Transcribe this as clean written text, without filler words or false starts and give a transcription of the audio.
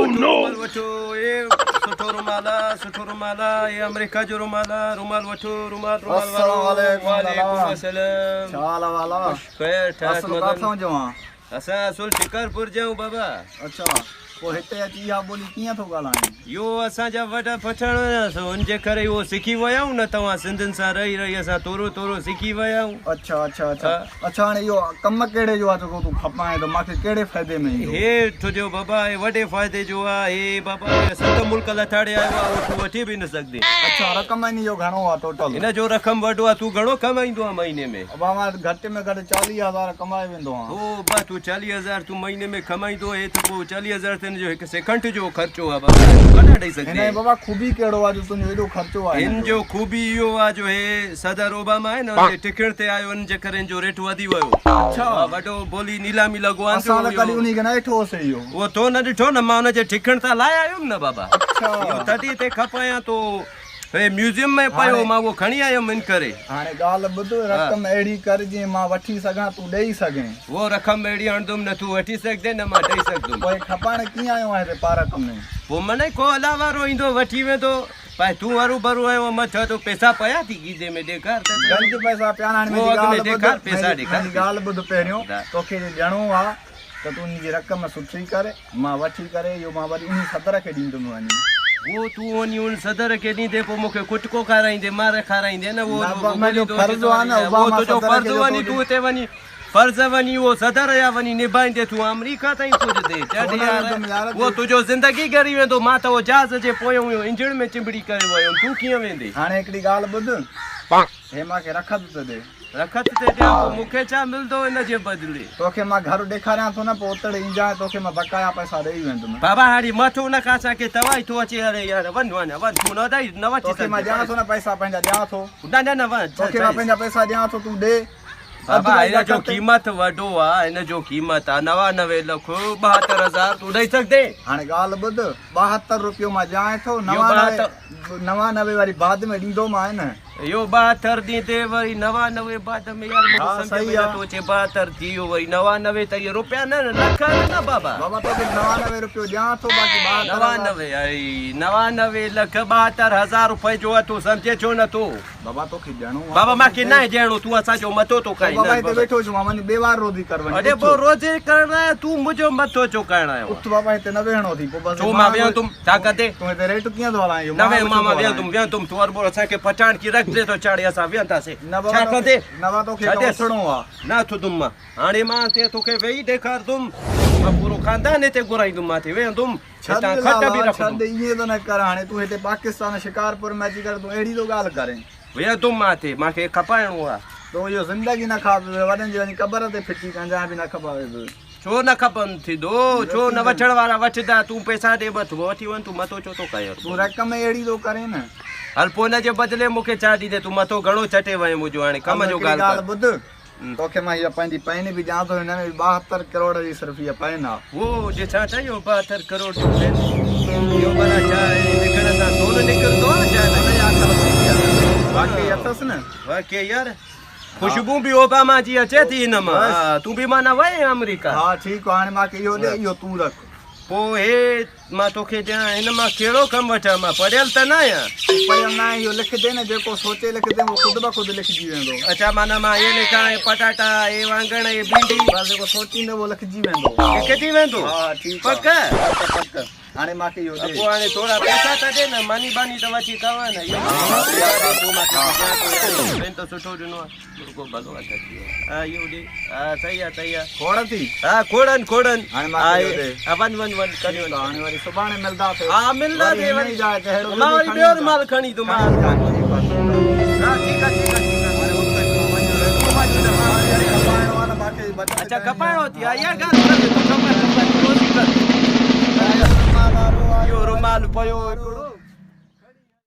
وٺو رومال وٺو اي سٺو رومال آ سٺو رومال آ اي آمريڪا جو رومال آ رومال وٺو رومال رومال وارو. السلام عليڪم وعليڪم السلام. ڇا حال احوال آ؟ خوش خير ٺاٺ اصل مدن. ڪاٿان جو آن؟ اسان اصل شڪارپور جا آهيون بابا. اڇا پوء هتي اچي اها ٻولي ڪيئن ٿو ڳالهائين؟ اهو اسان جا وڏا پٺاڻ هيا سو ان جي ڪري اهو سکي ويا آهيون نه توهان سنڌين سان رهي رهي اسان ٿورو ٿورو سکي ويا آهيون. اڇا اڇا اڇا اڇا هاڻي اهو ڪم ڪهڙي جو آهي جيڪو تون کپائين ٿو مان کي ڪهڙي فائدي ۾ ايندو؟ هي تنهنجو بابا هي وڏي فائدي جو آهي هي بابا هي ست ملڪ لتاڙي آيو آهي اهو تون وٺي به نه سگهندين. اڇا رقم ان جو گهڻو آهي ٽوٽل؟ هن جو رقم وڏو آهي تون گهڻو ڪمائيندو آهين مهيني ۾؟ ابا مان گهٽ ۾ گهٽ 40 هزار ڪمائي ويندو آهيان. هو ابا تون 40 هزار تون مهيني ۾ ڪمائيندو آهين ته پوء 40 هزار ته هن جو هڪ سيڪنڊ جو خرچو آهي بابا تون ڪڏهن ڏئي هن جو سگهندين. بابا خوبي ڪهڙو آهي جو تنهنجو ايڏو خرچو آهي هن هن جو؟ جو خوبي اهو آهي جو هي صدر اوباما آهي نه ان جي ٽڪڻ تي آيو ان جي ڪري هن جو ريٽ وڌي ويو. اڇا. ها وڏو بولي نيلامي لڳو آهي اسان ته اهو. ڪڏهن انهي کي نه ڏٺو هوسين اهو. اهو تو نه ڏٺو نه مان ان جي ٽڪڻ تان لاهي آيو هيم نه بابا. اڇا. اهو تڏي تي کپايان تو. هي ميوزيم ۾ پيو مان اهو کڻي آيم ان ڪري. هاڻي ڳالهه ٻڌ، رقم اهڙي ڪر جيئن مان وٺي سگهان تون ڏئي سگهين. اهو رقم اهڙي آڻدم نه تون وٺي سگهندين نه مان ڏئي سگهندم. پوء کپائڻ ڪيئن آيو آهين هتي پارڪ ۾؟ پوء منئي ڪو الله وارو ايندو وٺي ويندو. پائي تون هرو ڀرو آيو آهين مٿان تو پئسا پيا ٿي کيسي ۾ ڏيکار ته سهي. گنج پئسا پيا آهن هاڻي اهو منهنجي اڳ ۾ ڳالهه ٻڌ، ڏيکار پئسا ڏيکار منهنجي ڳالهه ٻڌ پهريون توکي جي ڏيڻو آ ته تون ان جي رقم سٺي ڪر. مان وٺي ڪري اهو مان وري انهي صدر کي ڏيندم وڃي. اهو تون وڃي ان صدر کي ڏيندين پوء مون کي ڪٽڪو کارائيندين مار کارائيندين نه اهو نه بابا منهنجو فرض آ نه اهو تنهنجو فرض وڃي تون هتي وڃي فرض وڃي اهو صدر جا وڃي نڀائيندين تون آمريڪا تائين پڄندين ڇڏ يار اهو تنهنجو زندگي ڳري ويندو مان ته اهو جهاز جي پويون اهو انجڻ ۾ چنبڙي ڪري ويم تون ڪيئن ويندين. هاڻي هڪڙي ڳالهه ٻڌ هي مان کي رکت ته ڏي. رکت تي ڏيان پوء مون کي ڇا ملندو ان جي بدلي. توکي مان گهر ڏيکاريان ٿو نه پوء اتڙ اينجانء توکي مان بقايا پئسا ڏيئي ويندم. بابا هاڻي مٿو نه کاء اسان کي توائي ٿو اچي هلي يار وڃ وڃ وڃ تون نه ڏئي نه وٺي توکي مان ڏيان ٿو نه پئسا پنهنجا ڏيان ٿو. نه نه نه وڃ توکي مان پنهنجا پئسا ڏيان ٿو تون ڏي. بابا هن جو قيمت وڏو آ هن جو قيمت آ 99 لک 72 هزار تون ڏئي سگهندين. هاڻي ڳالهه ٻڌ 72 روپيو مان ڏيانء ٿو 99 وري بعد ۾ ڏيندومانء نه. اهو 72 ڏيندي وري 99 بعد ۾ يار مونکي سمجهه ۾ نٿو اچي 72 ٿي ويو وري 99 ته اهي روپيا نه لک آهن نه بابا. بابا توکي 99 روپيو ڏيان ٿو باقي 72 99 اي 99 لک 72 هزار روپئي جو آ تون سمجهين ڇو نٿو. بابا توکي ڏيڻو آ. بابا مان کي ناهي ڏيڻو تون اسان جو مٿو ٿو کائين. بابا هتي ويٺو ڇو مان وڃ ٻئي وار روزي ڪر وڃ. اڙي پوء روزي ڪرڻ آيو تون منهنجو مٿو ڇو کائڻ آيو. اٿ بابا هتي نه ويهڻو اٿئي پوء بس. ڇو مان ويهندم ڇا ڪندين. تون هتي ريٽ ڪيئن ٿو هلائين اهو نه ويهه مان ويهندم ويهندم تون هرڀرو اسان کي پٺاڻ ڪي رک تي ٿو چاڙهي اسان ويهنداسين ڇا ڪندين. نه بابا توکي هتي اٿڻو آ. نه اٿندم مان. هاڻي مان تي توکي ويهي ڏيکارندم مان پورو خاندان هتي گهرائيندم مان هتي ويهندم. ڇڏ لالا ڇڏ ائين ته نه ڪر هاڻي تون هتي پاڪستان شڪارپور ۾ اچي ڪري تون اهڙي ٿو ڳالهه ڪرين. ويهندم مان هتي مان کي کپائڻو آ. تون اهو زندگي نه کاء پيو وڏن جي وڃي قبر تي ڦٽي ڪنجان به نه کپاوي پيو. ڇو نه کپن ٿيندو ڇو نه وٺڻ وارا وٺندا تون پئسا ڏي بس وٺي وڃ تون مٿو ڇو ٿو کائين. تون رقم اهڙي ٿو ڪرين نه. هل پوء ان جي بدلي مون کي ڇا ڏيندين تون مٿو گهڻو چٽي وئين منهنجو هاڻي ڪم جو ڳالهه ڪر. ڳالهه ٻڌ توکي مان هيء پنهنجي پين به ڏيان ٿو، هن ۾ به 72 ڪروڙ جي صرف هيء پين آ. هو ڏسان ته اهو 72 ڪروڙ جو پين اهو ڀلا ڇا آهي؟ لکڻ سان سون نڪرندو آ ڇا نه؟ ان جي عقل ڪونه ٿي آ. واقعي اٿس نه؟ واقعي يار خوشبو به اوباما جي اچي ٿي هن مان. ها تون به معنيٰ وئين آمريڪا. ها ٺيڪ آ هاڻي مان کي اهو ڏي اهو تون رک. پوء هي مان توکي ڏيان هن مان ڪهڙو ڪم وٺان مان پڙهيل ته نه آهيان. تون پڙهيل نه آهين اهو لکجي نه جيڪو سوچي لکجي اهو خود بخود لکجي ويندو. اڇا معنيٰ مان هي لکان هي پٽاٽا هي واڱڻ هي ڀينڊي. بس جيڪو سوچيندو اهو لکجي ويندو. لکجي ويندو؟ ها ٺيڪ آ. پڪ؟ پڪ پڪ هاڻي مان کي اهو ڏي. پوء هاڻي ٿورا پئسا ته ڏي نه ماني ٻاني ته وٺي کاوان نه اهو پئسا ڏي پوء مان توکي ڏيان ٿو يار پين ته سٺو ڏنو آ. مرغو ڀلو آ ٺڪي ويو ها اهو ڏي ها صحيح آ صحيح آ. کوڙ ٿي. ها کوڙن کوڙن. هاڻي مان کي اهو ڏي. ها وڃ وڃ وڃ کڻي وڃ. هاڻي وري سڀاڻي ملداسي. ها ملداسي وري. هن ئي جاء تي اهڙو مان وري ٻيو رومال کڻي ايندم. ها ٺيڪ آ ٺيڪ آ ٺيڪ آ. اڇا کپائڻو ٿي ها اها ڳالهه ڪر تون کپائي کپائي تون روزي ڪر. اهو رومال پيو هڪڙو.